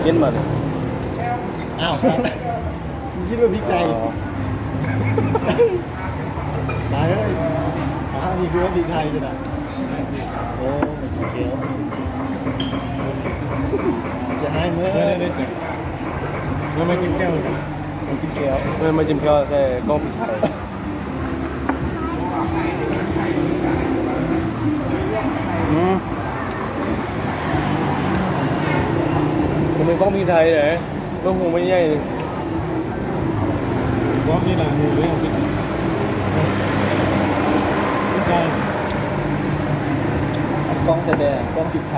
ເຫັນບໍ່ນີ້? ອ້າວ ສັດ ມຶງຄິດວ່າພິກໄທ? ອໍ ຕາຍເອີຍ ອ້າວ ນີ້ຄືວ່າພິກໄທຊັ້ນນະ. ໂອ້ ມັນກິນແກ້ວ ເສຍຫາຍເໝິດ. ເດີໆໆ ເດີ ມາກິນແກ້ວ ມາກິນແກ້ວ ເດີ ມາກິນແກ້ວໃສ່ກ້ອງພິກໄທ. ອືມ ບໍ່ແມ່ນກ້ອງພິກໄທເດ້ ເບິ່ງຫູມັນໃຫຍ່ນີ້ ກ້ອງນີ້ນະ ໝູເລີຍ ພິກໄທ ກ້ອງແທ້ໆ ກ້ອງພິກໄທ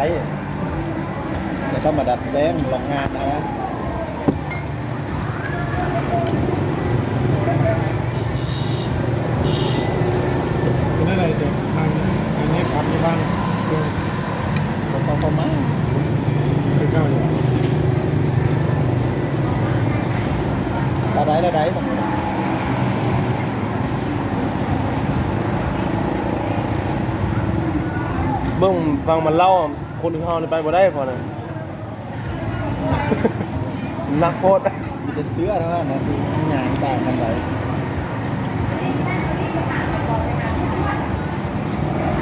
ແຕ່ເຂົາມາດັດແປງລອກງານເອົາ. ເປັນຈັ່ງໃດເຈົ້າ ທາງອັນນີ້ປັບຢູ່ບ້ານ ເອີ ບໍ່ຕ້ອງປະມານ ຄືເກົ່າຢູ່ ລາວໄດ້ ລາວໄດ້ ເບິ່ງຟັງມັນເລົ່າ ຄົນເຮົານີ້ໄປບໍ່ໄດ້ພໍນະ. ໜັກໂພດ ມີແຕ່ເສື້ອເທົ່ານັ້ນນະ ຄືຫຍັງຕ່າງກັນໃດ.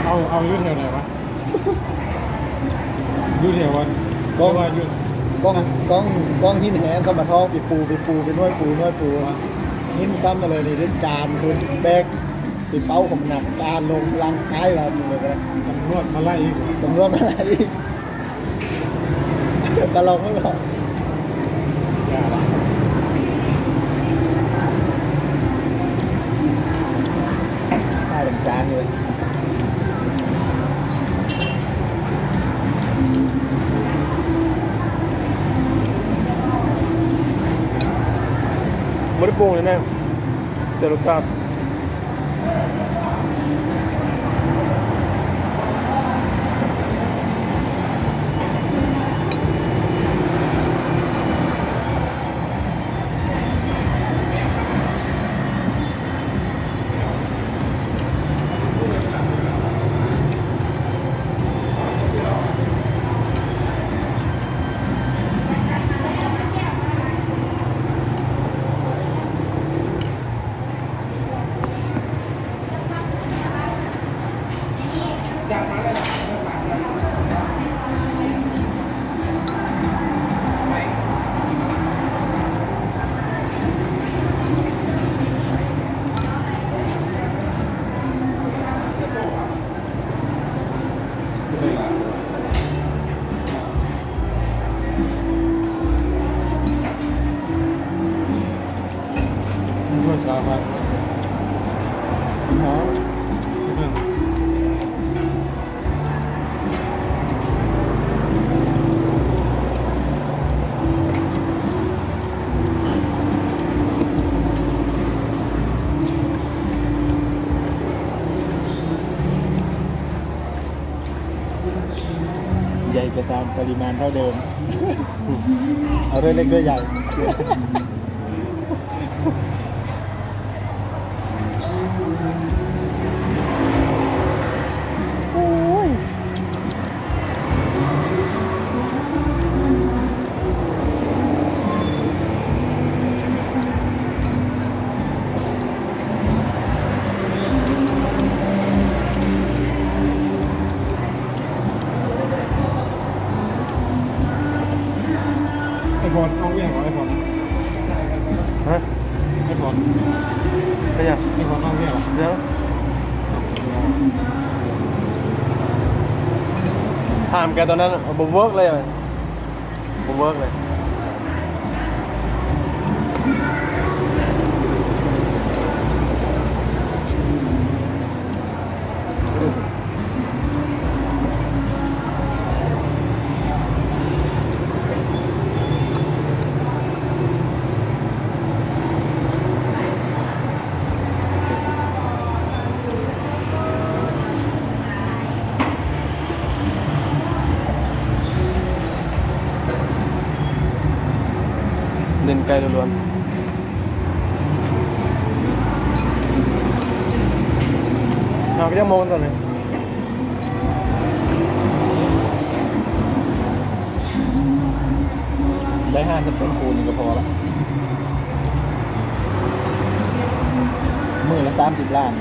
ເອົາ ເອົາຢູ່ແຖວໃດວະ? ຢູ່ແຖວອັນ ກ້ອງ ວ່າຢູ່ ກ້ອງ ກ້ອງ ກ້ອງຫີນແຮນ ເຂົ້າມາທອກ ໄປປູ ໄປປູ ໄປໜ່ວຍປູ ໜ່ວຍປູ ຫີນຊ້ຳມາເລີຍນີ້ ເຮັດການຄືແບກ ໄປເປົ່າຂອງໜັກ ການລົງຫຼັງທ້າຍວ່າ ຕຳຫຼວດມາໄລ່ອີກ ຕຳຫຼວດມາໄລ່ອີກ. ກະລອງເບິ່ງເນາະ ຖ່າຍເປັນຈານຢູ່ເລີຍ ບໍ່ໄດ້ປຸງແນ່ໆ ເສຍລົດຊາດ. ໃຫຍ່ກະຊ່າງ ປະລິມານເທົ່າເດີມ ເອົາດ້ວຍເລັກດ້ວຍໃຫຍ່. ໂອ້ຍ ໄອ້ບອນ ອອກວຽກບໍ່ ໄອ້ບອນ? ຮະ? ໄອ້ບອນ ເປັນຫຍັງ? ໄອ້ບອນ ອອກວຽກບໍ່? ດຽວ ຖາມແກຕອນນັ້ນ ບໍ່ເວີກເລີຍ ບໍ່ເວີກເລີຍ. ເນັ້ນໄກ່ລ້ວນໆ. ເຮົາກະຍັງໂມງຕອນນີ້. ໄປຮ້ານສະເຕັກຄູນນີ້ກໍພໍລະ ມື້ລະສາມສິບລ້ານ.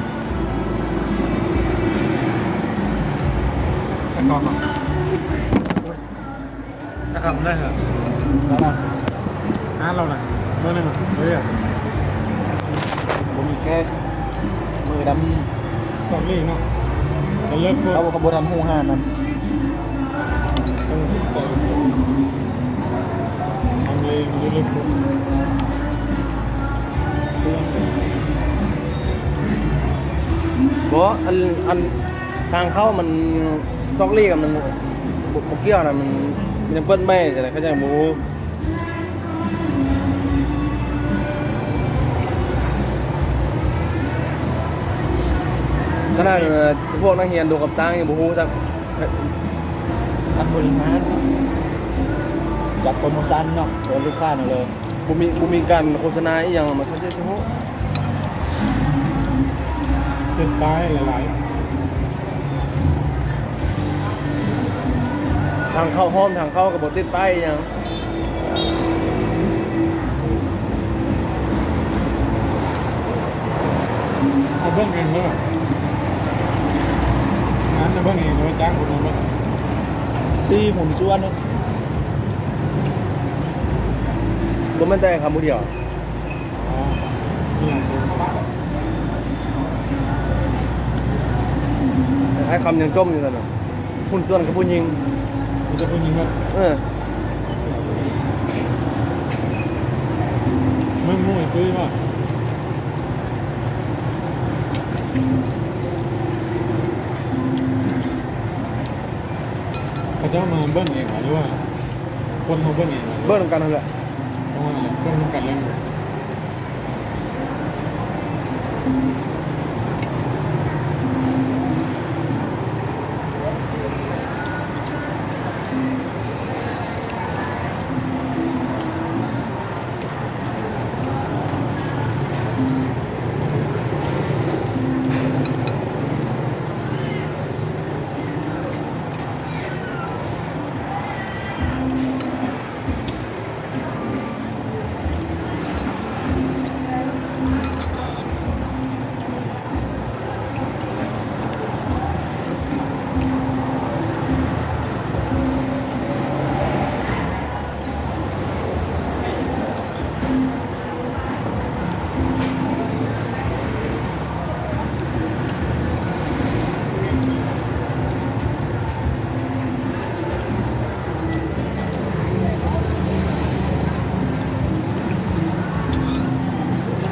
ຈະເຂົ້າມາ ຈະເຂົ້າມາໄດ້ເຫາະ ໄດ້ລະ ຮ້ານເຮົານະ ເບິ່ງແນ່ ເອີ ບໍ່ມີແຂກ ມື້ດຳ ສອງນີ້ເນາະ ເຂົາ ເຂົາບໍ່ທັນຮູ້ຮ້ານນັ້ນ ຕ້ອງໃສ່ ທຳເລຢູ່ເລິກ ບໍ່ ອັນ ອັນ ທາງເຂົ້າມັນຊອກຫຼີກ ມັນບໍ່ ບໍ່ກ່ຽວນະ ມັນ ມັນຍັງເປີດໃໝ່ ຈັ່ງໃດເຂົາຍັງບໍ່ຮູ້. ຂະໜາດ ເອີ ພວກນັກຮຽນດົງກັບຊ້າງຍັງບໍ່ຮູ້ຈັກ ນັກບໍລິຫານຈັດໂປຣໂມຊັນເນາະ ເຊີນລູກຄ້ານັ້ນເລີຍ ບໍ່ມີ ບໍ່ມີການໂຄສະນາອີ່ຫຍັງ ມັນກໍຊິຮູ້ ຕິດປ້າຍຫຼາຍໆ ທາງເຂົ້າ ຫ້ອມທາງເຂົ້າກໍບໍ່ຕິດປ້າຍອີ່ຫຍັງ. ເອົາເບິ່ງເອງເດີ ງານນະເບິ່ງເອງ ບໍ່ໄດ້ຈ້າງຄົນມາເບິ່ງ ສີ່ຫຸ້ນສ່ວນ ບໍ່ແມ່ນແຕ່ຄຳຜູ້ດຽວ. ອ້າຍຄຳຍັງຈົ່ມຢູ່ນັ້ນນະ ຫຸ້ນສ່ວນກັບຜູ້ຍິງ ມີແຕ່ຜູ້ຍິງເນາະ ເອີ ມັນໝູ່ຕຸ້ຍວ່າ ເຂົາເຈົ້າມາເບິ່ງເອງຫວາ ຫຼືວ່າຄົນເຮົາເບິ່ງເອງຫວາ? ເບິ່ງນຳກັນຫັ້ນແຫຼະ ເບິ່ງນຳກັນເລີຍ.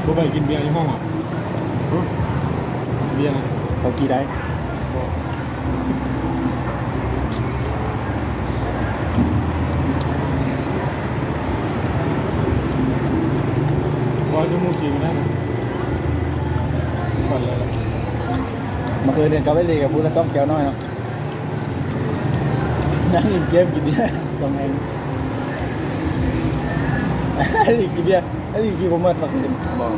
ບໍ່ໄປກິນເບຍຢູ່ຫ້ອງຫວາ? ຫຶ? ເບຍນະ ເຂົາກີໄດ້ ບໍ່ ບໍ່ໃຫ້ໝູ່ກິນກໍໄດ້ ກ່ອນແລ້ວລະ ເມື່ອຄືນນີ້ກໍໄປຫຼິ້ນກັບຜູ້ລະສອງແກ້ວນ້ອຍເນາະ. ນັ່ງຫຼິ້ນເກມກິນເບຍ ສອງແຮງ ຫຼິ້ນກິນເບຍ ຫຼິ້ນກິນບໍ່ໝົດ ບໍ່ຄືນ ບໍ່ ດ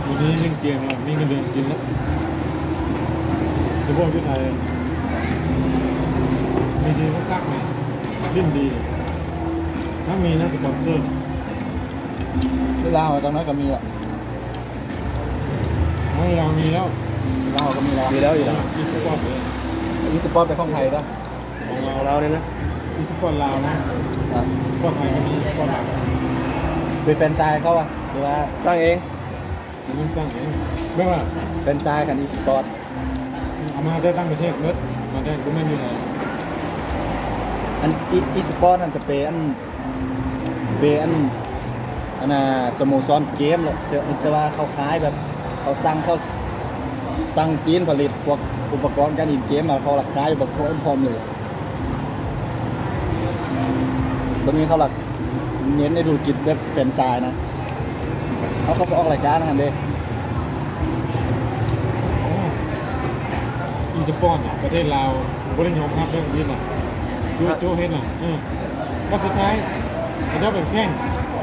ຽວນີ້ຫຼິ້ນເກມແລ້ວມີເງິນເດືອນກິນແລ້ວ ຈະບອກຢູ່ໄທ ມີດີຄັກໆ ນີ້ຫຼິ້ນດີ ຖ້າມີນະສະປອນເຊີ ລາວຈັ່ງໃດກໍມີແຫຼະ. ຂອງລາວມີແລ້ວ ລາວກໍມີແລ້ວ ມີແລ້ວຢູ່ແລ້ວ ອີສະປອດເດ້ ອີສະປອດເປັນຂອງໄທເດ້ ຂອງລາວ ຂອງລາວນີ້ນະ ອີສະປອດລາວນະ ອີສະປອດໄທກໍມີ ອີສະປອດລາວ ເປັນແຟຣນໄຊເຂົາຫວາ ຫຼືວ່າສ້າງເອງ? ມັນສ້າງເອງ ແບບວ່າແຟຣນໄຊຄັນອີສະປອດ ເອົາມາແຕ່ຕ່າງປະເທດເບິດ ມາແຕ່ບໍ່ແມ່ນຢູ່ໃນ ອັນອີ ອີສະປອດຫັ້ນ ສະເປນ ເປັນ ອັນນ່າ ສະໂມສອນເກມແຫຼະ ແຕ່ ແຕ່ວ່າເຂົາຂາຍແບບ ເຂົາສັ່ງ ເຂົາສັ່ງຈີນຜະລິດພວກອຸປະກອນການຫຼິ້ນເກມມາ ເຂົາລະຂາຍອຸປະກອນພ້ອມເລີຍ ບາດນີ້ເຂົາລະເນັ້ນໃນທຸລະກິດແບບແຟຣນໄຊນະ ເຂົາ ເຂົາໄປອອກລາຍການຫັ້ນເດ້. ອີສະປອດນະ ປະເທດລາວບໍ່ໄດ້ຍອມຮັບເລື່ອງນີ້ນະ. ໂຈ ໂຈເຮັດນະ ເອີ ແລ້ວສຸດທ້າຍເຂົາເຈົ້າໄປແຂ່ງ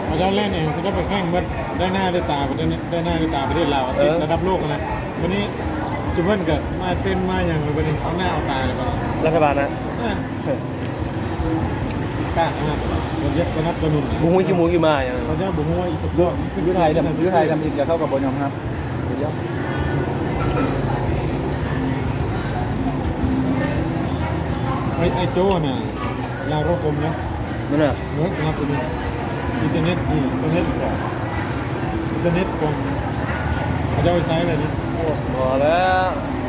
ເຂົາເຈົ້າແລ່ນເອງ ເຂົາເຈົ້າໄປແຂ່ງເບິດ ໄດ້ໜ້າໄດ້ຕາ ໄດ້ ໄດ້ໜ້າໄດ້ຕາປະເທດລາວ ເອີ ຕິດລະດັບໂລກນະ. ບັດນີ້ຈຸເພິ່ນກໍມາເຊັນມາຫຍັງ ບັດນີ້ເອົາໜ້າເອົາຕາແລ້ວ ລັດຖະບານນະ ເອີ ກ້າຂະໜາດ ເພິ່ນຢາກສະໜັບສະໜູນນະ ບໍ່ຮູ້ຂີ້ໝູຂີ້ໝາຫຍັງ ເຂົາເຈົ້າບໍ່ຮູ້ວ່າອີສະປອດ ຢູ່ ຢູ່ໄທທຳ ຢູ່ໄທທຳອິດກໍເຂົາກໍບໍ່ຍອມຮັບ ໄອ້ ໄອ້ໂຈ້ນະ ລາວໂລກຄົມນະ ນັ້ນນະ ເອີ ສະໜັບສະໜູນ ອິນເຕີເນັດ ນີ້ ອິນເຕີເນັດ ອິນເຕີເນັດຂອງເຂົາເຈົ້າໄປໃຊ້ແລ້ວນີ້ ໂອ້ ບໍ່ແລ້ວ.